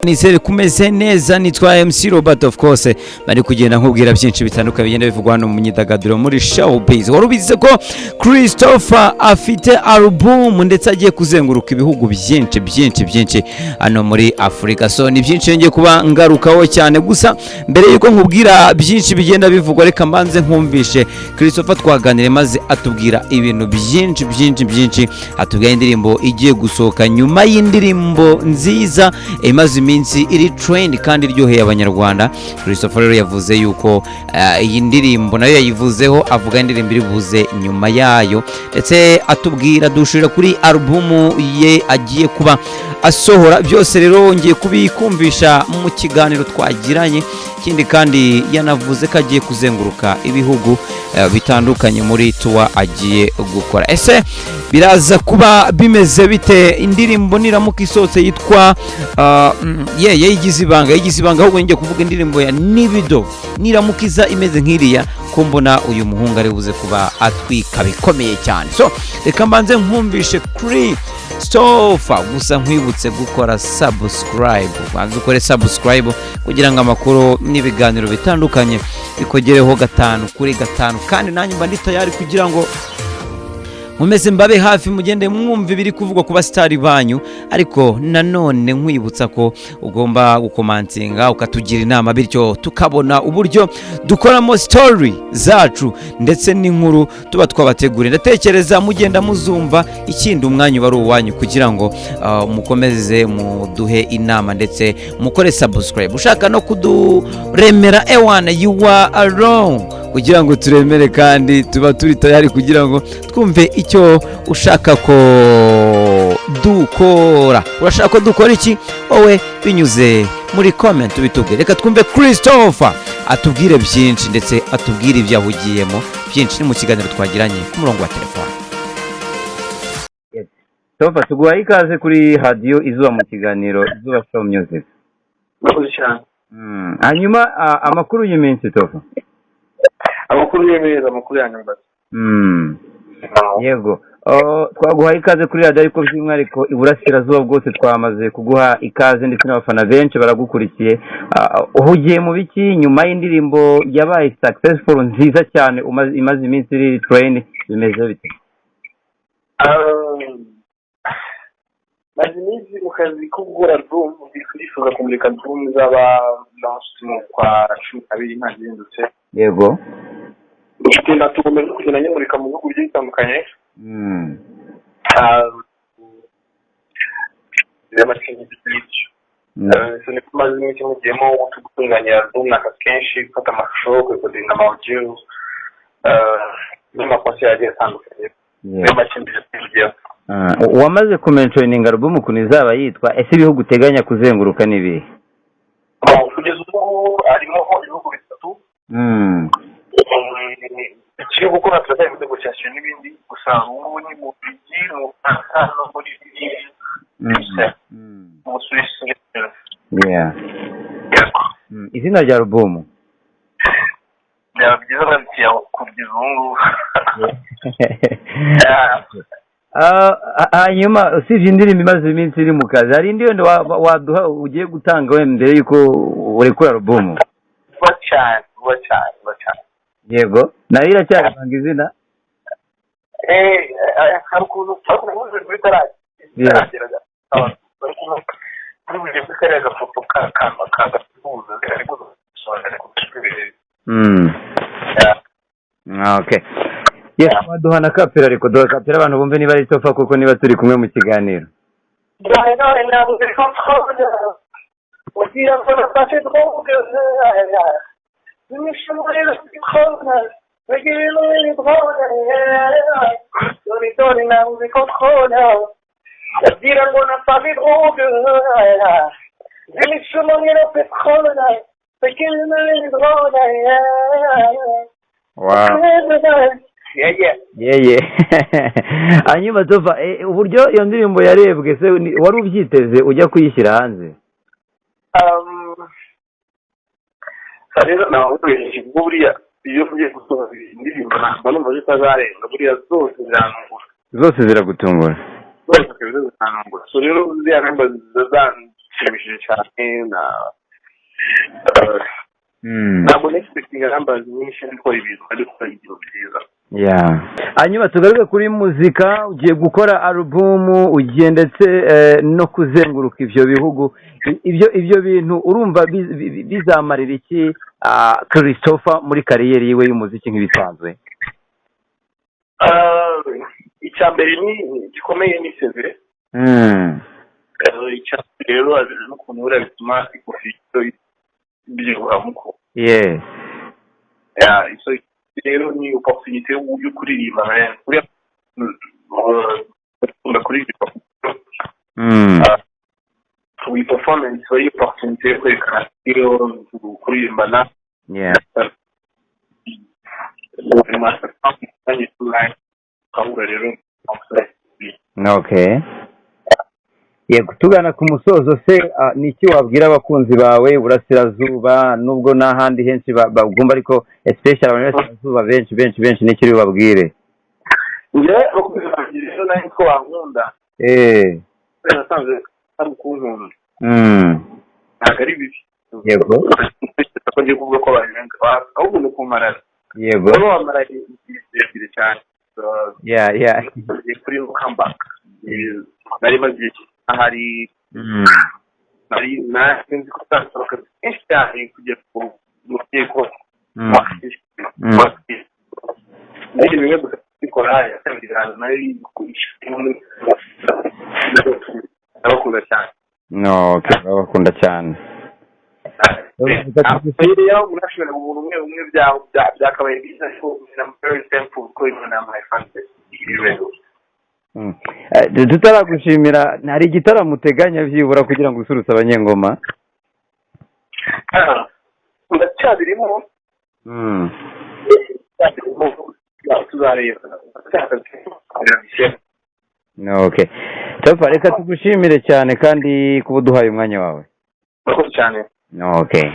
Nizere kumeze neza. Nitwa MC Robert, of course bari kugenda nkubwira byinshi bitandukanye bigenda bivugwa hano mu myidagaduro, muri showbiz. Wari ubizi ko Christopher afite album ndetse agiye kuzenguruka ibihugu byinshi byinshi byinshi hano muri Afurika? So ni byinshi ngiye kuba ngarukaho cyane. Gusa mbere yuko nkubwira byinshi bigenda bivugwa, reka mbanze nkumvishe Christopher. Twaganiriye maze atubwira ibintu byinshi byinshi byinshi, atubwira indirimbo igiye gusohoka nyuma y'indirimbo nziza imaze iminsi iri trend kandi iryoheye Abanyarwanda. Christopher rero yavuze yuko iyi ndirimbo nayo yayivuzeho, avuga indirimbo iri buze nyuma yayo, ndetse atubwira dushira kuri alubumu ye agiye kuba asohora. Byose rero ngiye kubikumvisha mu kiganiro twagiranye. Ikindi kandi, yanavuze ko agiye kuzenguruka ibihugu bitandukanye muri tour agiye gukora. Ese biraza kuba bimeze bite indirimbo niramuka isohotse yitwa ye yayigize ibanga, yayigize ibanga? Ahubwo ngiye kuvuga indirimbo ya Nibido, niramuka iza imeze nk'iriya, ko mbona uyu muhungu ari buze kuba atwika bikomeye cyane. So reka mbanze nkumvishe Christopher. Gusa nkwibutse gukora subscribe, banza ukore subscribe kugira ngo amakuru n'ibiganiro bitandukanye bikugereho gatanu kuri gatanu. Kandi nanjye mba ndi tayari kugira ngo nkomeze mbabe hafi, mugende mwumva ibiri kuvugwa ku basitari banyu. Ariko nanone nkwibutsa ko ugomba gucommentinga, ukatugira inama, bityo tukabona uburyo dukoramo story zacu ndetse n'inkuru tuba twabateguriye. Ndatekereza mugenda muzumva. Ikindi, umwanya uba ari uwanyu kugira ngo mukomeze muduhe inama ndetse mukore subscribe. Ushaka no kuduremera, ewana, you are alone kugira ngo turemere, kandi tuba turi tayari kugira ngo twumve icyo ushaka ko dukora. Urashaka ko dukora iki wowe? Binyuze muri comment ubitubwire. Reka twumve Christopher atubwire byinshi ndetse atubwire ibyo ahugiyemo byinshi. Ni mu kiganiro twagiranye ku murongo wa telefone. Tofa, tuguhaye ikaze kuri Radiyo Izuba mu kiganiro Izuba Show Music. Murakoze cyane. Hanyuma amakuru y'iminsi, Tofa? Amakuru ni meza, amakuru yanyu mbaza. Yego. Oh, twaguhaye ikaze kuri radiyo, ariko by'umwihariko iburasirazuba bwose twamaze kuguha ikaze, ndetse n'abafana benshi baragukurikiye. Uhugiye mu biki nyuma y'indirimbo yabaye successful nziza cyane, imaze iminsi iri trend? Bimeze bite? Maze iminsi mu kazi ko gukora album. Ndifuza kumurika album izaba launch mu kwa 12 nta gihindutse. Tugenda, tugomba kugenda nyimurika mu bihugu bigiye bitandukanye. By'ibyo. So niko maze iminsi mugiyemo gutunganya album. Ni akazi kenshi, gufata amashusho, kurecordinga ama audio n'amakonseri agiye atandukanye. Niyo make mbere tugiyemo. Ah, wamaze kumentioninga album ukuntu izaba yitwa? Ese ibihugu uteganya kuzenguruka ni ibihe? Oh, kugeza ubu harimo ibihugu bitatu. Ikiri gukora, turacyari muri négociation n'ibindi. Gusa ubu ngubu ni mu Bubiligi, mu Bufaransa no muri mu Busuwisi. Yego. Izina rya album? Byaba byiza babikiye aho kugeza ubu ngubu. Yeah. Ah, hanyuma usibye indirimbo imaze iminsi iri mu kazi, hari indi wenda waduha ugiye gutanga wenda mbere yuko urekura album? Vuba cyane, vuba cyane, vuba cyane. Yego, nayo iracyari ibanga izina? Hari ukuntu, ariko nabuze bitaragera, bari kuri buri kuri kariya gafoto ka ka ka gasuhuza kari gusobanura, ariko kwibereye. Okay, yes, waduha na kapera, ariko duha kapera abantu bumve niba ari Tofa kuko niba turi kumwe mu kiganiro. None nabuze contrôle, ugira ngo nafashe drogue, dore dore nabuze contrôle, ugira ngo nafashe drogue, zimishumuriro petrole. Yeah. Yeye, hanyuma Tofa, uburyo iyo ndirimbo yarebwe se wari ubyiteze ujya kuyishyira hanze? Rero nawe ubwo buriya iyo ugiye gusohora indirimbo ntabwo numva zitazarenga, buriya zose zirantungura. Zose ziragutungura? Zose kabisa zirantungura. So rero ziriya ndirimbo Byaranshimishije cyane na ntabwo nexpectinga numbers nyinshi, ariko ibintu, ariko ibintu byiza. Yeah. Hanyuma tugaruke kuri muzika. Ugiye gukora alubumu, ugiye ndetse no kuzenguruka ibyo bihugu. Ibyo bintu urumva bizamarira iki Christopher muri career yiwe y'umuziki nk'ibisanzwe? Icya mbere ni gikomeye ni CV. Icya mbere rero n'ukuntu buriya bituma ikofi byibuha. Yeah, so rero ni opportunité yo kuririmba, man. Buriya ukunda kuririmba. Iyi performance ari opportunité yo kwerekana skill kuririmbana. Ukahura rero. Okay. Yego, tugana ku musozo se, ni iki wabwira abakunzi bawe Burasirazuba, nubwo n'ahandi henshi bagumva, ariko especially Abanyaburasirazuba benshi benshi benshi, n'icyo uri bubabwire? Njye abakunzi banjye rero nawe ko bankunda, nasanze ari ukunkunda, ntabwo ari bibi. Ko ngiye kuvuga ko babirenga, ahubwo ni ukumarara. Baba bamara igihe kirekire cyane. Ngiye kuri comeback, nari maze igihe ahari, nari nzi ko nzasaba akazi kenshi cyane kugira ngo mubyeyi ko nari bimwe gusa bikora. Ya kabiri iraza nayo, ndabakunda cyane. No, okay, urabakunda cyane. Rero umuntu ashobora umuntu umwe umwe byakabaye byiza, ariko I'm very thankful ko Imana yampaye fans ibirego. Tutaragushimira, hari igitaramo uteganya byibura kugira ngo usurutse Abanyengoma? Ndacyabirimo. Ndacyabirimo, tuzareba. Okay. Tofa, reka tugushimire cyane kandi kuba uduhaye umwanya wawe. Murakoze cyane. Okay.